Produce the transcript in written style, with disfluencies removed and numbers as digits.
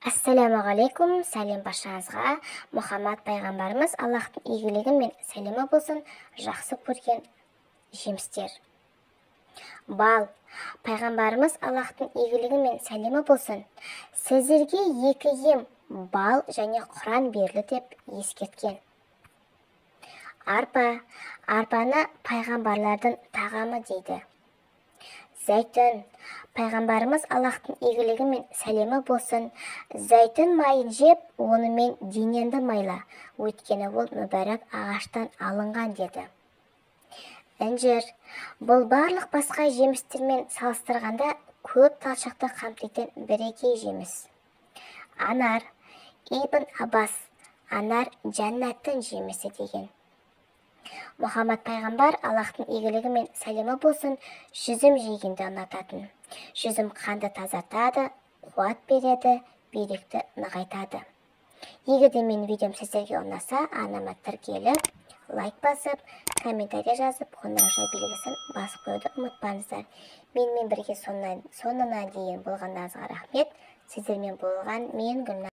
Ассалаумағалейкум, сәлем баршаңызға. Мұхаммад пайғамбарымыз, Аллахтың игілігі мен сәлемі болсын, жақсы көрген жемістер. Бал. Пайғамбарымыз, Аллахтың игілігі мен сәлемі болсын, сіздерге екі ем, бал және Құран берілді деп ескерткен. Арпа. Арпаны пайғамбарлардың тағамы дейді. Зәйтүн. Пайғамбарымыз, Аллахтың игілігі мен сәлемі болсын, зәйтүн майын жеп, онымен денеңді майла, өйткені ол мүбәрак ағаштан алынған деді. Інжір. Бұл барлық басқа жемістермен салыстырғанда көп талшықты қамтитын бірегей жеміс. Анар. Ибн Аббас анар жәннаттың жемісі деген. Мұхаммад пайғамбар, Аллахтың игілігі мен сәлемі болсын, жүзім жегенді ұнататын. Жүзім қанды тазартады, қуат береді, бүйректі нығайтады. Егер де менің видеом сіздерге ұнаса, арнама тіркеліп, лайк басып, комментарий жазып, қоңырауша белгісін басып қоюды ұмытпаңыздар. Менімен бірге соңына дейін болғандарыңызға рахмет. Сіздермен болған мен, Гүлнар.